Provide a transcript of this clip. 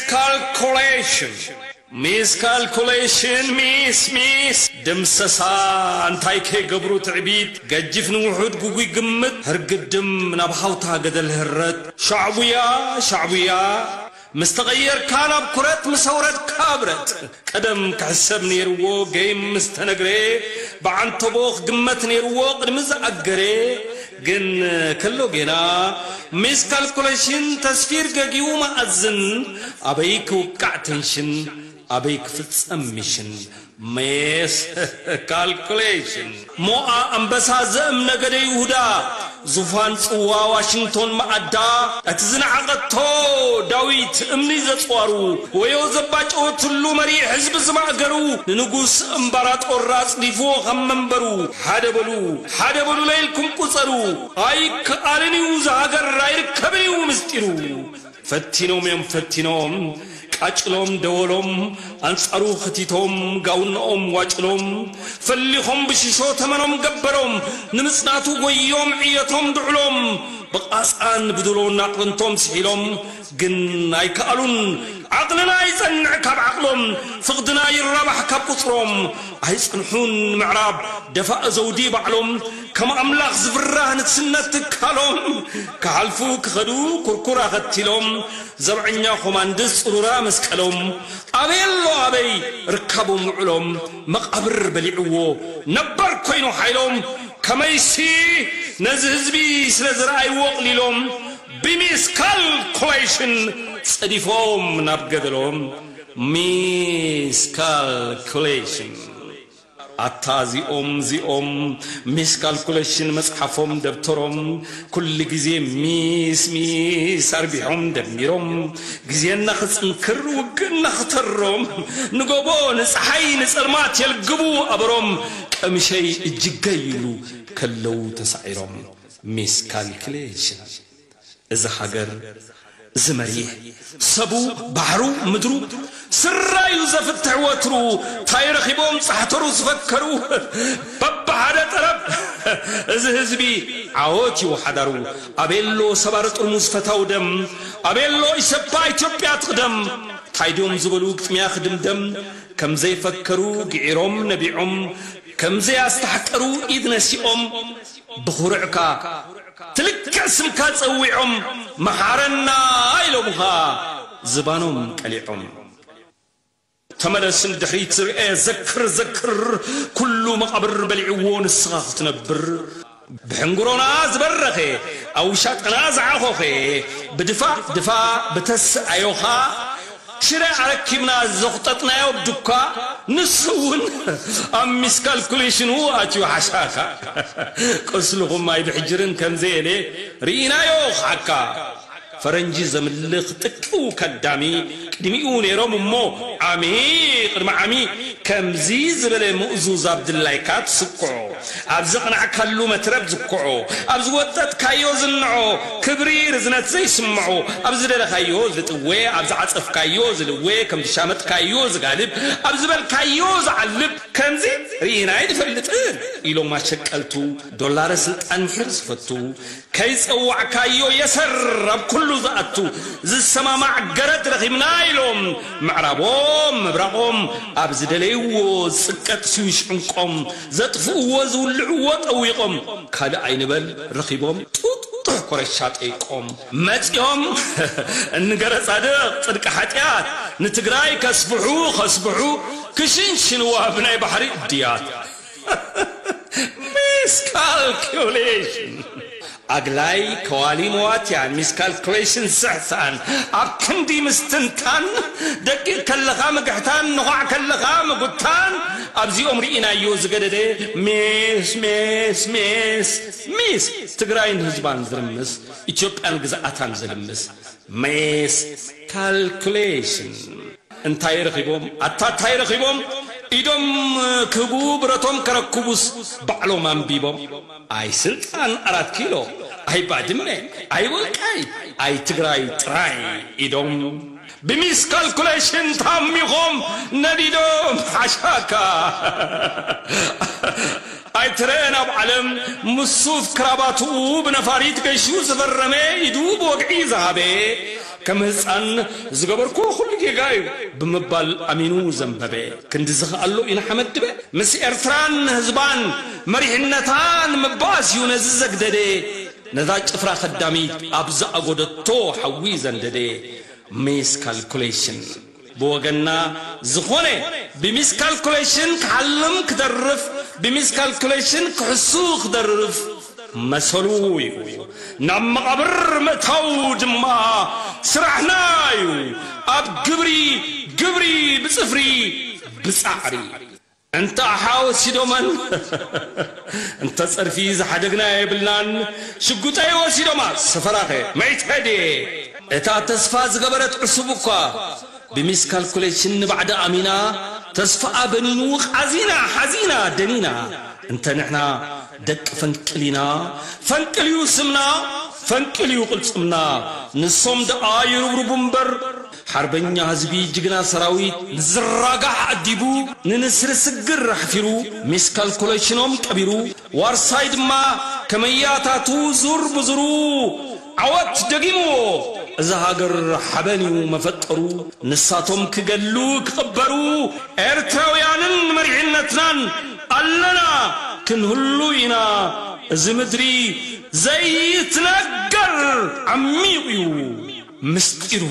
Miscalculation. Miscalculation, ሚስ ሚስ ድምሰሳ። እንታይ ከይገብሩ ትዕቢት፣ ገጅፍ ንውሑድ ጉጉይ ግምት፣ ህርግድም ናብ ሃውታ ገደል ህረት። ሻዕቡያ ሻዕቡያ፣ ምስ ተቐየርካ ናብ ኩረት፣ ምስ ኣውረድካ ብረት። ቀደም ክሕሰብ ነይርዎ፣ ገይም ምስ ተነግረ፣ ብዓንተቦ ክግመት ነይርዎ ቅድሚ ዝኣገረ። ግን ከሎ ጌና ሚስካልኩሌሽን፣ ተስፊር ገጊኡ መኣዝን፣ ኣበይ ክውቃዕ ተንሽን፣ ኣበይ ክፍጸም ሚሽን። ሜስ ካልኩሌሽን። ሞኣ ኣንበሳ ዘእም ነገደ ይሁዳ፣ ዙፋን ጽዋ ዋሽንግቶን መኣዳ፣ እቲ ዝነዓቐቶ ዳዊት እምኒ ዘጽዋሩ፣ ወዮ ዘባጨወትሉ መሪሕ ህዝቢ ዝማእገሩ፣ ንንጉስ እምባራጦር ኣጽዲፍዎ ከም መንበሩ። ሓደ በሉ፣ ሓደ በሉ ለይልኩም ቁጸሩ፣ ኣይከኣልን እዩ ዝሃገር፣ ኣይርከብን እዩ ምስጢሩ። ፈቲኖም እዮም ፈቲኖም፣ ቃጭሎም ደወሎም፣ ኣንጻሩ ኸቲቶም፣ ጋውናኦም ዋጭሎም፣ ፈሊኾም ብሽሾ ተመኖም ገበሮም፣ ንምጽናቱ ጎዮም ዕየቶም ድዕሎም፣ ብቓጻን ብድሎን ኣቕርንቶም ስሒሎም፣ ግን ኣይከኣሉን፣ ዓቕልና ይጸንዕ ካብ ዓቕሎም፣ ፍቕድና ይራባሕ ካብ ቁጽሮም፣ ኣይጸንሑን ምዕራብ ደፋእ ዘውዲ ባዕሎም፣ ከም ኣምላኽ ዝፍራህ ንግስነት ትካሎም፣ ክሓልፉ ክኸዱ ኩርኩር ኣኸቲሎም፣ ዘብዐኛ ኮማንድስ ጽሩራ መስቀሎም፣ ኣበይ ኣሎ ኣበይ ርካቦም ውዕሎም፣ መቓብር በሊዕዎ ነበር ኮይኑ ሓይሎም፣ ከመይሲ ነዚ ህዝቢ ስለ ዝረኣይዎ ቅሊሎም፣ ብሚስ ካልኩሌሽን ጸዲፎም ናብ ገደሎም። ሚስ ካልኩሌሽን። ኣታ እዚኦም፣ እዚኦም ሚስ ካልኩሌሽን መጽሓፎም ደብተሮም፣ ኩሉ ግዜ ሚስ፣ ሚስ ኣርቢሖም ደሚሮም፣ ግዜ እናኽጽንክር ውግእ እናኽተሮም፣ ንጎቦ ንጸሓይ ንጸልማት የልግቡ ኣበሮም፣ ቀምሸይ እጅገይ ይብሉ ከለዉ ተሳዒሮም። ሚስ ካልኩሌሽን። እዚ ሃገር፣ እዚ መሪሕ፣ ሰቡ፣ ባሕሩ፣ ምድሩ፣ ስራዩ ዘፍትሕ ወትሩ፣ ታይ ረኺቦም ጻሕተሩ ዝፈከሩ፣ በብሓደ ጠረፍ፣ እዚ ህዝቢ ዓወት እዩ ሓዳሩ። ኣቤሎ ሰባሪ ጥርሙዝ ፈታው ደም፣ ኣቤሎ ኢሰፓ ኢትዮጵያ ትቕደም፣ ታይ ድዮም ዝበሉ ግጥምያ ክድምደም፣ ከም ዘይፈከሩ ግዒሮም ነቢዖም፣ ከም ዘይ ኣስተሓቀሩ ኢድ ነሲኦም፣ ብኹርዕካ ትልክዕ ስምካ ጸዊዖም፣ መሓረና ኢሎምኻ ዝባኖም ቀሊዖም። ተመለስ ንድሕሪት ርኤ፣ ዘክር፣ ዘክር፣ ኩሉ መቓብር በሊዕዎ ንስኻ ክትነብር። ብሕንጉሮና ዝበረኸ፣ ኣብ ውሻጠና ዝዓኾኸ፣ ብድፋ፣ ድፋ፣ ብተስኣዮኻ ሽረ ኣረኪብና ዘኹጠጥናዮ ኣብ ዱካ፣ ንሱ እውን ኣብ ሚስ ካልኩሌሽኑ ኣትዩ ሓሻኻ። ቁስልኹም ኣይብሕጅርን ከም ዘየለ ርኢናዮ ክሓካ። ፈረንጂ ዘምልኽ ጥቅው ከዳሚ፣ ቅድሚኡ ነይሮም እሞ ዓሚ ቅድሚ ዓሚ፣ ከምዚ ዝበለ ምእዙዝ ኣብ ድላይካ ትስክዖ፣ ኣብ ዘቕናዕካሉ መትረብ ዝክዖ፣ ኣብ ዝወጠጥካዮ ዝንዖ፣ ክብሪ ርዝነት ዘይስምዖ፣ ኣብ ዝደለኻዮ ዝጥወ፣ ኣብ ዝዓጸፍካዮ ዝልወ፣ ከም ዝሻመጥካዮ ዝጋልብ፣ ኣብ ዝበልካዮ ዝዓልብ፣ ከምዚ ርኢና ኣይንፈልጥን ኢሎም ኣሸቀልቱ፣ ዶላረ ስልጣን ምሒር ዝፈቱ፣ ከይጸዋዕካዮ የሰር ኣብ ኩሉ ዝኣቱ፣ ዝሰማማዕ ገረድ ረኺብና ኢሎም፣ ምዕራቦም ምብራቖም ኣብ ዝደለይዎ ዝጽቀጥ ስዊሽ ዕንቆም፣ ዘጥፍእዎ ዝውልዕዎ ጠዊቖም፣ ካልእ ኣይንበል ረኺቦም ጡጡሕ ኮረሻ ጠይቆም። መጺኦም እንገረ ጻድቕ ጽድቂ ሓጢኣት፣ ንትግራይ ከስፍሑ ከስፍሑ፣ ክሽንሽንዋ ብናይ ባሕሪ እድያት። ሚስ ካልኩሌሽን። ኣግላይ ከዋሊ መዋትያን፣ ሚስ ካልኩሌሽን ስሕታን፣ ኣብ ክንዲ ምስትንታን፣ ደቂቕ ከለኻ ምግሕታን፣ ንዃዕ ከለኻ ምጉታን፣ ኣብዚኦም ርኢናዮ ዝገደደ። ሚስ፣ ሚስ፣ ሚስ፣ ሚስ ትግራይን ህዝባን ዝርምስ፣ ኢትዮጵያን ግዝኣታን ዝልምስ፣ ሚስ ካልኩሌሽን። እንታይ ረኺቦም? ኣታ እንታይ ረኺቦም? ኢዶም ክህቡ ብረቶም ከረክቡስ ባዕሎም ኣንቢቦም። ኣይ ስልጣን ኣራት ኪሎ፣ ኣይ ባድመ፣ ኣይ ወልቃይ፣ ኣይ ትግራይ ጥራይ ኢዶም ብሚስ ካልኩሌሽን ታሚኾም ነዲዶም ሓሻካ። ኣይትረአን ኣብ ዓለም ምስ ሱፍ ክራባትኡ ብነፋሪት ገይሹ ዝፈረመ፣ ኢዱ ብወግዒ ዝሃበ፣ ከም ህፃን ዝገበርኩ ኩሉ ጌጋ እዩ ብምባል ኣሚኑ ዘንበበ። ክንዲ ዝኸኣሎ ኢንሓመድበ ምስ ኤርትራን ህዝባን መሪሕነታን ምባስ እዩ ነዚ ዘግደደ። ነዛ ጭፍራ ከዳሚት ኣብ ዝኣጎደቶ ሓዊ ዘንደደ። ሚስ ካልኩሌሽን ብወገና ዝኾነ ብሚስ ካልኩሌሽን ክሓልም ክደርፍ ብሚስ ካልኩሌሽን ክሕሱ ክደርፍ መሰሉ እዩ። ናብ መቓብር ምእታው ድማ ስራሕና እዩ። ኣብ ግብሪ ግብሪ ብጽፍሪ ብጻዕሪ እንተ ኣሓ ወሲዶመን እንተ ጸርፊ ዝሓደግና የብልናን። ሽጉጠይ ወሲዶማ ሰፈራኸ መይተ ድየ? እታ ተስፋ ዝገበረት ዕሱብ እኳ ብሚስ ካልኩሌሽን ንባዕዳ ኣሚና ተስፋኣ በኒኑ ቃዚና ሓዚና ደኒና። እንተ ንሕና ደቂ ፈንቅሊና ፈንቅልዩ ስምና ፈንቅልዩ ቅልጽምና። ንሶም ደኣ ይርብርቡ እምበር ሓርበኛ ህዝቢ ጅግና ሰራዊት ንዝራጋሕ ኣዲቡ ንንስሪ ስግር ኣሕፊሩ ሚስ ካልኩሌሽኖም ቀቢሩ። ዋርሳይ ድማ ከመያታቱ ዙር ብዙሩ ዓወት ደጊምዎ። እዛ ሃገር ሓበን እዩ መፈጠሩ። ንሳቶም ክገሉ ክቕበሩ ኤርትራውያንን መሪሕነትናን ኣለና ክንህሉ ኢና። እዚ ምድሪ ዘይትነገር ዓሚቕ እዩ ምስጢሩ።